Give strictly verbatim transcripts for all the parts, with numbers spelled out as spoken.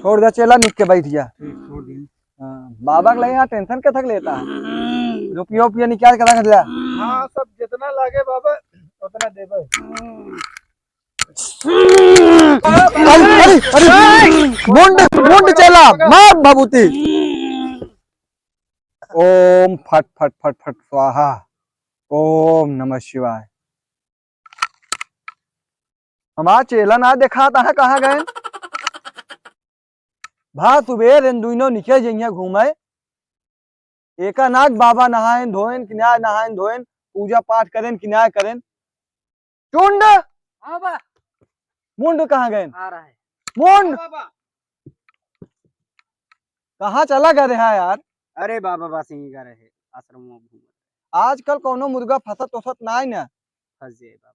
छोड़ दे चेला, निक के बैठ जा। ठीक, छोड़ दी। हाँ, बाबा के लगे यहाँ tension के थक लेता है। रुपया उपया निकाल के रख दिया। हाँ, सब जितना लागे बाबा, उतना देबे। अरे, अरे, अरे, मुंड, मुंड चेला, मार भभूति। ओम फट फट फट फट स्वाहा। ओम नमः शिवाय। हमार चेला ना देखात है, कहाँ गए? भा सुबेर इन दुइनो निकल जइहें घूमे। एका नाक बाबा नहाएन धोएन कि ना नहाएन धोएन, पूजा पाठ करेन कि ना करेन। चुंड! हाँ बा। मुंड कहाँ गए? आ रहा है। मुंड! हाँ बाबा। कहाँ चला गए रहा यार? अरे बाबा, बस यहीं गए रहे, आश्रम में घूमत। आजकल कौनो मुर्गा फंसत ओसत नाई ना? फंस जाए बाबा।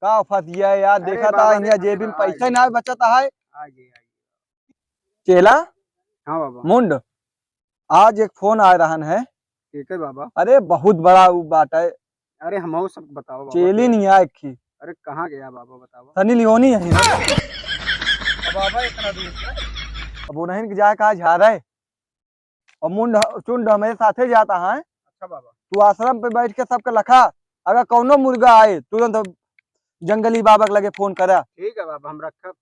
का फंस गया यार? अरे देखा था बाबा, यहाँ देखा जेबी में था, पैसा आज ना बचत है। आ गए, आ गए। चेला? हाँ बाबा। मुंड, आज एक फोन आ रहन है। ठीक है बाबा। अरे बहुत बड़ा उ बात है। अरे हमहू सब बताओ बाबा। चेली नहीं आए की। अरे कहाँ गया बाबा, बताओ। सनी लियोनी है ना। अब बाबा इतना दूर से। अब उन्हें के जाए कहा झारे। और मुंड चुंड हमारे साथे जाता है। अच्छा बाबा। तू आश्रम पे बैठ के सबके लखा, अगर कौनो मुर्गा आए तुरंत जंगली बाबा के लगे फोन करा। ठीक है बाबा, हम रखब।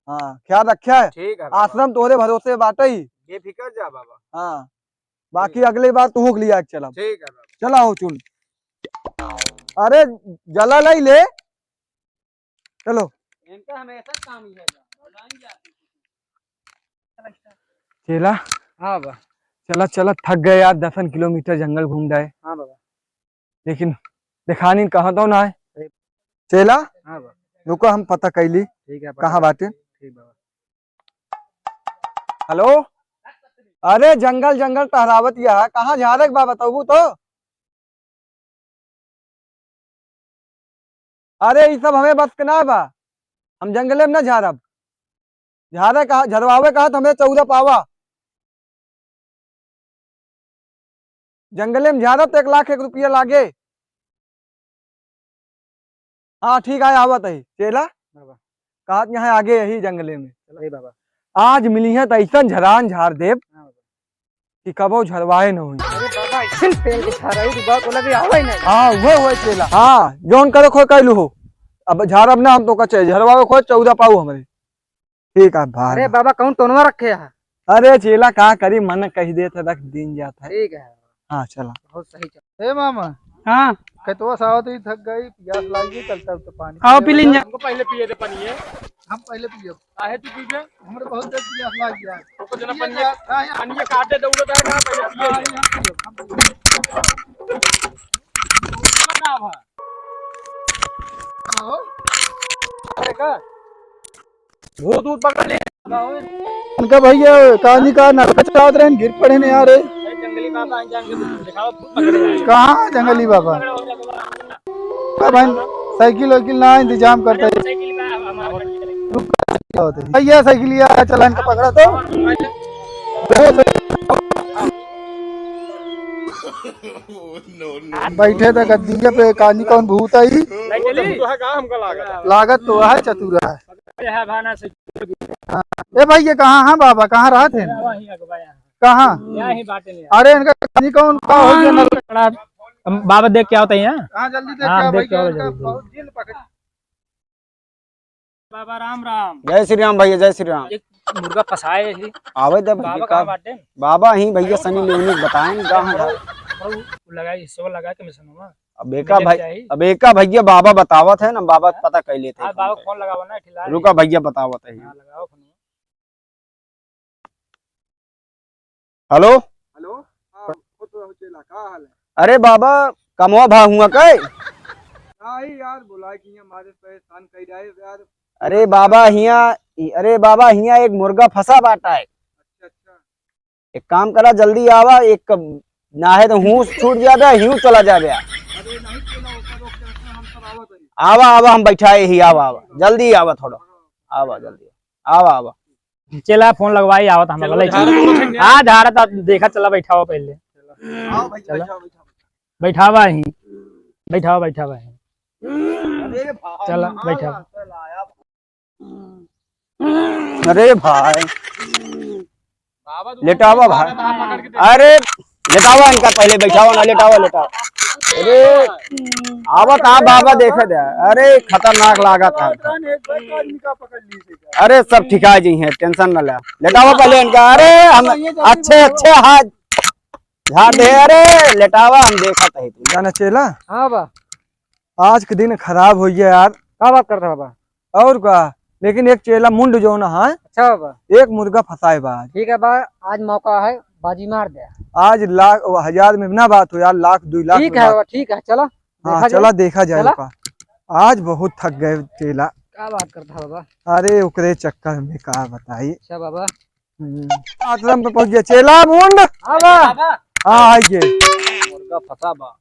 हाँ, ख्याल रखे। ठीक है बाबा। आश्रम तोहरे भरोसे बाटे ही। बेफिकर जा बाबा। हाँ, बाकी ठीक। अगली बार तू के लिया के चला। ठीक है बाबा। चला हो चुन। अरे जला लाई ले। चलो। इनका हमेशा काम ही है। चेला। हाँ बा। चला चला, थक गए यार, दसन किलोमीटर जंगल घूम जाए। हाँ बाबा। लेकिन देखानी कहाँ तो ना है। चेला। हाँ बा। रुको, हम पता कैली। ठीक है, पता कहाँ बाटे। ठीक बा। हेलो। अरे जंगल जंगल टहरावत यह कहाँ झारे के बा, बताबू तो। अरे ई सब हमें बस के ना बा, हम जंगले में ना झारब। झारे कहा, झरवावे कहा तो हमें चौदह पावा। जंगले में झारब तो एक लाख एक रुपया लागे। हाँ ठीक है, आवत है चेला। बाबा। कहत यहाँ आगे यही जंगले में। चलो। ए बाबा। आज मिली है तो ऐसा झरान झार देब हाँ बाबा। कि कबो झरवाए न होई। अरे बाबा, ऐसन पेड़ के झारा है, बात बोला कि आवे ही नहीं। हाँ, वो, वो चेला। हाँ, जौन करे खोए कैलू हो। अब झारब ना हम तो कचे, झरवावे खोए चौदह पाऊ हमरे। ठीक है, भाग। अरे बाबा, कौन टोनवा रखे है? अरे चेला, का करी, मन कह देत है, रख दिन जात है। ठीक है। हाँ, चला। बहुत सही चल। ए मामा। हाँ। खेतवा से आवत ही थक गई, प्यास लाग गई, चलता उठता पानी आओ, पिए पी लीन जा। जा। हमको पहले पिए दे पानी है। हम पहले पिए। काहे तू पीबे? हमरे बहुत देर प्यास लाग गया। ओको जना पिए पनिया, जा, हाँ, यहाँ। पनिया काटे दौड़त है ना, पहिले पिए। हाँ, यहाँ पिए, हम पिए। का बा? का हो? अरे का? भूत ऊत पकड़ ले। इनका भैया, कहानी का नाटक चलावत रहे, गिर पड़े ने यार। जंगली बाबा जान के दिखाओ, भूत पकड़ ले। कहाँ जंगली बाबा? का बहन, साइकिल वाइकिल ना इंतजाम करता है। साइकिल का हमारा रुक, क्या होता है? भैया, साइकिल या चलान का पकड़ा तो। बैठे तो गद्दिया पे, कानी कौन भूत आई? नहीं चली। तो है का हमका लागत? लागत तो है, चतुरा है। ये है भाना से। हाँ। ए भाई, ये कहाँ है बाबा, कहाँ रहत हैं? वहीं अगवा यहाँ। कहाँ? यहाँ ही बाटे नहीं। अरे, इनका कानी कौन का हो गया ना? बड़ा, हम बाबा देख के आवत हैं यहाँ। हाँ, जल्दी देख हाँ, के आओ देख के भैया, आओ इनका जल्दी। बहुत दिन पकड़। बाबा राम राम। जय श्री राम भैया, जय श्री राम। एक मुर्गा फंसाए ही। आवे दे भैया बाबा का। कहाँ बाटे? बाबा ही भैया, सनी लियोनी बताएं कहाँ है। लगाई, सो लगाई के मैं सुनूंगा। अब एका भै-, चाहिए। अब एका भैया बाबा बतावत है ना, बाबा हाँ? पता कर लेते हैं हाँ, बाबा फोन पे। फोन लगावा ना, ठिला रुका है। भैया बतावत है। हाँ, लगाओ फोन। हेलो। हेलो। हाँ, खुद रहो चेला, का हाल है? अरे बाबा, कमवा भा हुआ कै? नहीं यार, बोला कि ये हमारे परेशान कर रहे यार। अरे बाबा हिया, अरे बाबा हिया एक मुर्गा फंसा बाटा है। अच्छा, अच्छा। एक काम करा, जल्दी आवा, एक ना है तो हूँ छूट जाबे, यूं चला जाबे। अरे नहीं, क्यों ना होता, रोक के रखना, हम सब आवत है। आवा, आवा, हम बैठाए ही, आवा, आवा, जल्दी आवा थोड़ा, आवा, जल्दी, आवा, आवा। चेला फोन लगवाई, आवत हम चलो, अगले झाड़ा चीज। तो देखा। हाँ, झाड़ा तो देखा, चला बैठावा पहले। आओ भाई, चलो। बैठाओ, बैठाओ। बैठावा ही, बैठावा, बैठावा ही। अरे भाई, चला, हाँ, बैठावा। चला, यार। अरे भाई, लेटावा भाई। अरे लेटावा इनका, पहले बैठावा ना, लेटावा, लेटावा। अरे आवत हा बाबा, देखे दे। अरे खतरनाक लागत है। अरे सब ठिका जइहैं, tension ना ले। लेटावा पहले इनका। अरे हम अच्छे अच्छे हाथ झाड़ दे। अरे लेटावा, हम देखत है तू। जाना चेला? हाँ बा। आज के दिन खराब होइ गया यार। का बात करत हा बा? और का, लेकिन एक चेला मुंड जौन है, अच्छा बा। एक मुर्गा फंसाए बा आज। ठीक है बा, आज मौका है, बाजी मार दे। आज लाख, हजार में ना बात हो यार, लाख, दुई लाख में बात। ठीक है बा, ठीक है, चला। हाँ, देखा जाए। चला देखा जाए चला। ओका। आज बहुत थक गए चेला। का बात करत हा बा? अरे ओकरे चक्कर में का बताई। अच्छा बाबा। हम्म। आश्रम पे पहुंच गया चेला मुंड। हाँ बा। हाँ, आइए। मुर्गा फंसा बा।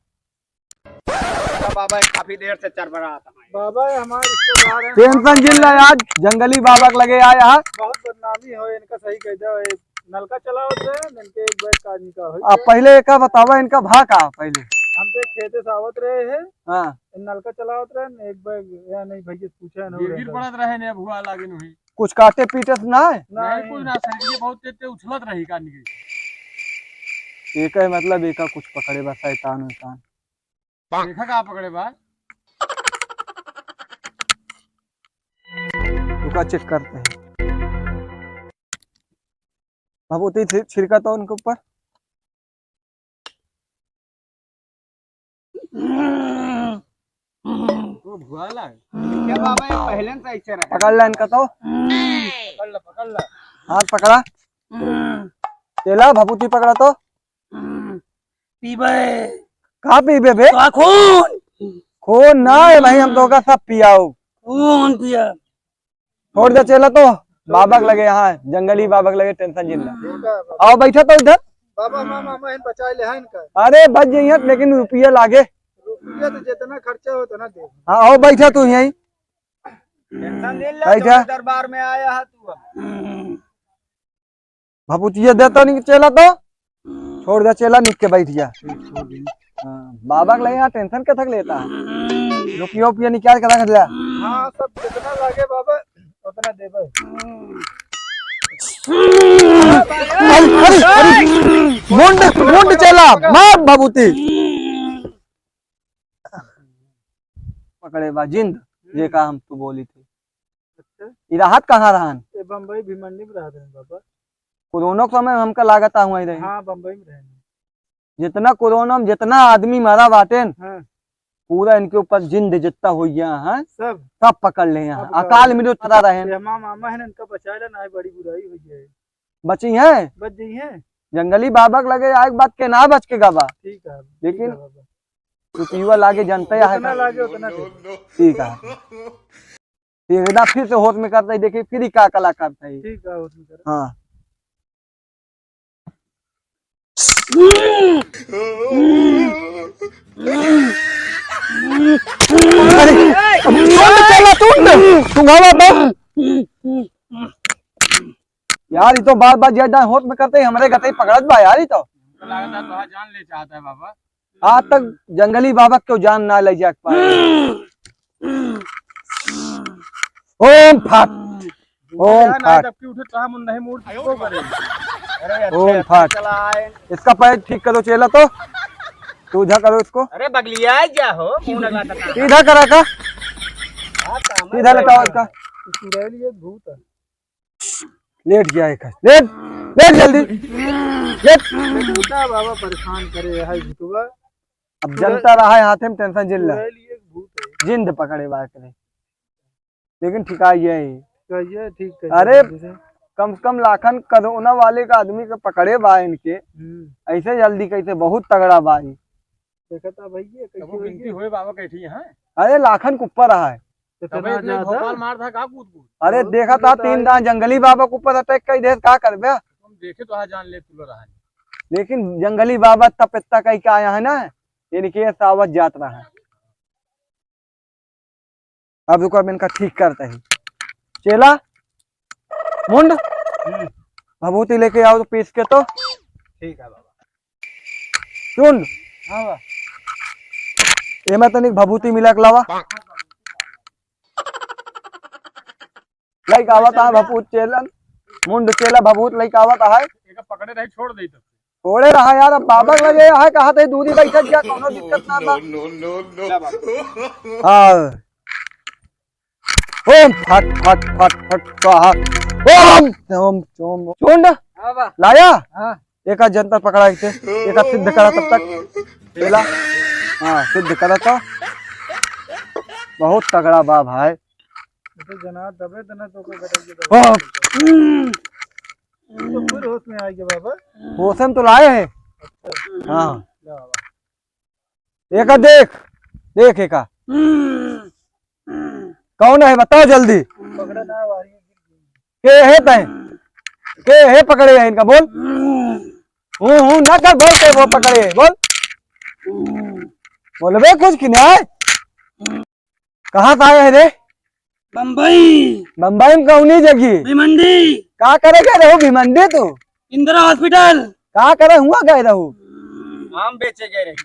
बाबा काफी देर से चरबरात है। बाबा, ये हमारे रिश्तेदार हैं। Tension जिन ला यार, जंगली बाबा के लगे आया है। बहुत बदनामी हो इनका, सही कह दो। ये नलका चलावत रहे, इनके एक बार का निका हो। अब पहले एका बतावा, इनका भा का पहले? हम तो खेते से आवत रहे हैं। हाँ। नलका चलावत रहे, एक बार यहाँ नहीं भैया से पूछा है, गिर गिर पड़त रहे ने, भुआ लागे नहीं। कुछ काटे पीटे से ना है? नहीं, कुछ ना, सर, ये बहुत तेज तेज उछलत रही का निकली। एका मतलब एका कुछ पकड़े बा, शैतान वैतान। देखा का पकड़े बा? रुका, check करते हैं। भभूति छि-, छिड़का तो उनके ऊपर। वो भुआला है। क्या बाबा, ये पहले से ऐसे रहे। पकड़ ला इनका तो। पकड़ ला, पकड़ ला। हाथ पकड़ा। चेला, भभूति पकड़ा तो। पीबे। का पीबे बे? तो खून। खून ना है भाई, हम तो का सब पियाओ। खून पिया। छोड़ दे चेला तो, बाबा के लगे, हाँ, जंगली बाबा के लगे, tension जिन ला। ठीक है बाबा। आओ बैठा तो इधर। बाबा, मामा, मामा, इन बचाए ले, हाँ, इनका। अरे बच जाइए, लेकिन रुपया लागे। रुपया तो जितना खर्चा हो उतना दे। हाँ, आओ बैठा तू यहीं। Tension जिन ला, बैठा। तू दरबार में आया है तू। भभूतिया दे तो नहीं चेला तो, छोड़ दे चेला, निक के बैठ जा। हाँ, बाबा के लगे यहाँ tension के थक लेता है। रुपया उपिया निकाल के रख दिया। हाँ, सब जितना लागे बाबा, उतना देबे। अरे, अरे, अरे, मुंड, मुंड चेला, मार भभूति। पकड़े बा जिंद, हम्म। जे का हम तू बोली थे। अच्छा। ई रहत कहाँ रहन? ये बम्बई भिवंडी में रहत रहन बाबा। कोरोना के समय में हमका लागत आ हुआ ही रही। हाँ, बम्बई में रहन। जितना कोरोना में जितना आदमी मरा बाटेन, हाँ। पूरा इनके ऊपर जिंद जितना हो गया है, सब। सब पकड़ ले हैं। सब अकाल पकड़। मृत्यु चला रहे हैं। ये हमार मामा है ना, इनका बचाए ला ना, बड़ी बुराई हो जाए। बची हैं? बच गई हैं। जंगली बाबा के लगे आए के बाद के ना बच के गवा। ठीक है, लेकिन ठीक है बाबा। रुपया लागे जनते है जितना का? लागे उतना दे। ठीक है। ये ना फिर से होश में करते ही, देखिए फिर ही का कला करते ही। ठीक है, होश में कर। हाँ। अरे, अब चल, चल, तू, तू गावा तो। यार, ये तो बार बार जय दान होश में करते ही हमरे गते ही पकड़त बा यार, ये तो। हमको लागत है तो जान ले चाहता है बाबा। आज तक जंगली बाबा के जान ना ले जा पाए। ओम फट, ओम फट। जबकि उठे तो हम नहीं मूड को करे। अरे ओम फट। चला आए। इसका पैर ठीक करो चेला तो, तू इधर करो इसको। अरे बगलिया जा हो, मुंह लगा देता। इधर करा का? हाँ, काम है। इधर लेटाओ इसका। चुड़ैल ये भूत है। लेट गया एक, लेट, लेट जल्दी, लेट। बेटा बाबा परेशान करे है भूतवा। अब जनता रहा है हाथे में, tension जिन ला। चुड़ैल ये भूत है। जिंद पकड़े बा करे, लेकिन ठिका ये है। कहिए ठीक कर अरे, दे जल्दी से। कम से कम लाखन कोरोना वाले का आदमी के पकड़े बा इनके, हम्म। ऐसे जल्दी कैसे, बहुत तगड़ा बा ई। देखा था भैया, कैसे तबो भैया? गिनती होए बाबा कैठी है। अरे लाखन के ऊपर रहा है। कितना तबे इतने ज्यादा? भोपाल मार था का कूद कूद? अरे बहुत देखा था ज्यादा तीन है। दांत जंगली बाबा के ऊपर attack कर दे, का करबे? हम देखे तो हाँ जान ले तू रहा है। लेकिन जंगली बाबा तपस्या कई के आया है ना, इनके सावत जात रहा है। अब रुको, अब इनका ठीक करते हैं। चेला, मुंड, हम्म। भभूति लेके आओ तो पीस के तो। ठीक है बाबा। सुन। हाँ बा। एमे तनिक भभूति मिला के लावा। ला, लइका आवत है, भभूत चेला, मुंड चेला भभूत लइका आवत है। एका पकड़े रही, छोड़ दे तो। छोड़े रहा यार, अब बाबा के लगे है, कहा थे दूरी बैठत जा, कोनो दिक्कत ना बा। हाँ। ओम फट फट फट फट स्वाहा। ओम ओम ओम चुंड। हाँ बा। लाया? हाँ। एका जंतर पकड़ा इसे, एका सिद्ध करा तब तक। चेला। हाँ, सिद्ध करा तो। बहुत तगड़ा बा भाई। तो जना दबे तना तो को कटाई के दबे। हाँ। तो फिर होश में आएगी बाबा। होश में तो लाए हैं। अच्छा। हाँ। ला बाबा। एका देख, देख एका। कौन है बताओ जल्दी। पकड़ा ना, वारी। के है तय? के है पकड़े है इनका बोल। हूँ हूँ ना कर बोल के वो पकड़े है बोल। बोलबे कुछ कि नहीं? कहाँ से आए है रे? बम्बई। बम्बई में कौनी जगह? भिवंडी। का करे गए रहू भिवंडी तू? इंदिरा हॉस्पिटल। का करे हुआ गए रहू? आम बेचे गए रही।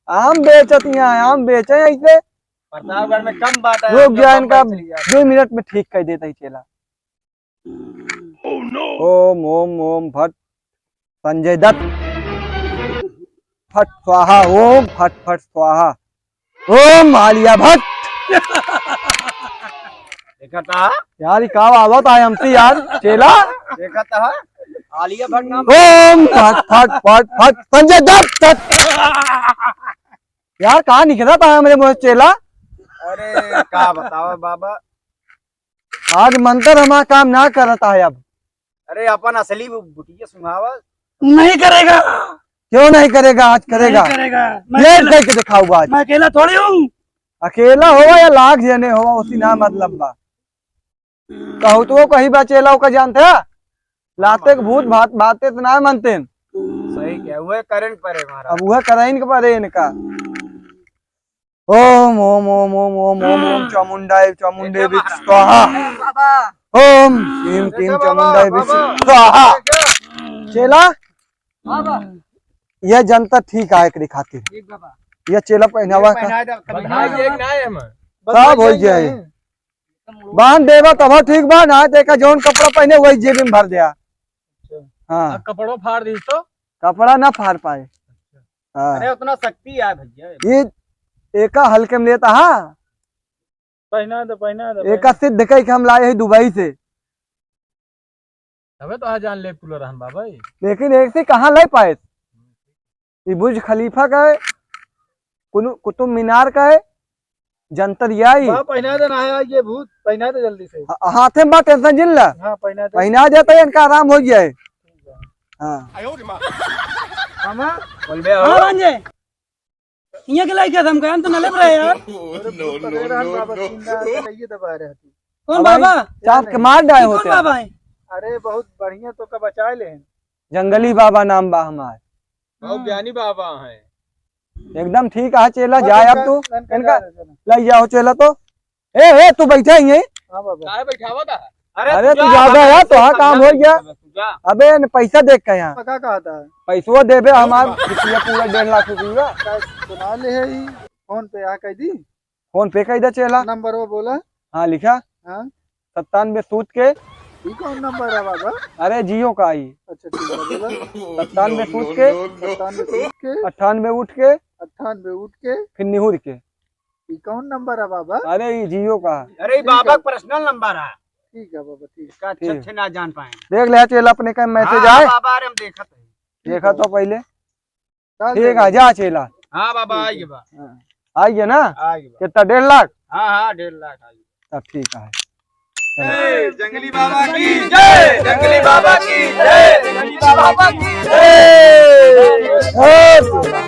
आम बेचत यहाँ, आम बेचे ऐसे। प्रतापगढ़ में कम बात है, रुक जा, इनका दो मिनट में ठीक कर देता ही चेला। ओम ओम ओम फट संजय दत्त फट स्वाहा, ओम फट फट स्वाहा, ओम आलिया भट्ट। देखा था? यार, ये का आवत है हमसे यार, चेला? देखा था? आलिया भट्ट नाम। ओम फट फट फट फट संजय दत्त, दत्त। यार, कहाँ निकला था हमरे मुँह से चेला? अरे, का बतावा बाबा, आज मंत्र हमारा काम ना करता है अब। अरे अपन असली बु-, बुटिया सुनावा। नहीं करेगा। क्यों नहीं करेगा? आज करेगा। नहीं करेगा। मैं ये अकेला, करके दिखाऊंगा आज। मैं अकेला थोड़ी हूँ। अकेला होवा या लाख जने होवा, उसी ना मतलब बा। कहू तो कही बा चेला ओका जानते हैं? लाते के भूत भात बाते तो ना मानते हैं। सही क्या, वह करंट पर है हमारा। अब वह करंट पर है इनका। ओम ओम ओम ओम ओम ओम ओम चामुंडाय चामुंडे विच स्वाहा। बाबा। ओम क्लीम क्लीम चामुंडाय विच स्वाहा। चेला, बाबा। यह जनता ठीक है एकरी खातिर। ठीक बाबा। यह चेला पहनावा का। पहना दे, पहना दे। सब हो जाए। बांध देवा तब ठीक बा, ना तो एका जौन कपड़ा पहने वही जेब में भर दिया। अच्छा। हाँ। अब कपड़ो फाड़ दी तो? कपड़ा ना फाड़ पाए। हाँ। अरे उतना शक्ति है भैया। ये एका हल्के में लेता हा। पहना दो, पहना दो, एका पहना। सिद्ध कई के हम लाए हैं दुबई से। तबे तो आ जान ले कुल रहन बाबा। लेकिन एक से कहाँ ले पाए? ये बुर्ज खलीफा का है, कुनु-, कुतुब मीनार का है, जंतर याई। बा, पहना दे ना है, ये भूत, पहना दे जल्दी से। हा-, हाथे में बा, टेंशन जिन ला। हाँ, पहना दे। पहना देता है, इनका आराम हो जाए। ठीक है। हाँ। मामा। बोल बे, हाँ, हो। भांजे। इहाँ के लाइके हम कहन तो न लेब रहे यार। अरे भूत पकड़े रहन बाबा, तीन दांत से कहिए दबा रहे थे। कौन अब भाई बाबा? चाप के मार डाए कौन होते हैं। बाबा है? अरे बहुत बढ़िया तो का बचाए ले हैं। जंगली बाबा नाम बा हमार। बहुत ज्ञानी बाबा हैं। एकदम ठीक है चेला, हाँ, जाए अब इनका, तू, इनका इनका जा रहे, चलो। लई जाओ चेला तो। ए, ए, तू बैठा ही है। हाँ बाबा। काहे बैठावा था? अरे अरे तू तू जा, जा बे, बाबा, यार, तोहार काम हो गया। तू जा। अबे न पैसा देख के यहाँ। पक्का कहा था? पैसवा देबे हमार रुपया पूरा डेढ़ लाख रुपया। कैश बना ले है ई, फोन पे आ कह दी। फोन पे कह दे चेला। नंबर वो बोला। हाँ लिखा। हाँ। सत्तानवे सूत के। ई कौन नंबर है बाबा? अरे जियो का आई। अच्छा ठीक है बोला। सत्तानवे सूत के। सत्तानवे सूत के। अट्ठानवे उठ के। अट्ठानवे उठ के। फिर निहुर के। ई कौन नंबर है बाबा? अरे ई जियो का। अरे ई ठीक बाबा है। पर्सनल नंबर है। ठीक है बाबा, ठीक। इसका अच्छे ठीक। अच्छे ना जान पाए। देख ले चेला अपने का मैसेज हाँ, आए। बाबा, अरे हम देखत है। देखा तो पहले। चल ठीक है, जा चेला। हाँ बाबा, ठीक है। आइए बा। हाँ। आइए ना? आइए बा। कितना, डेढ़ लाख? हाँ, हाँ, डेढ़ लाख आइए। तब ठीक है। ए, जंगली बाबा की जय, जंगली बाबा की जय, जंगली बाबा की जय। जय।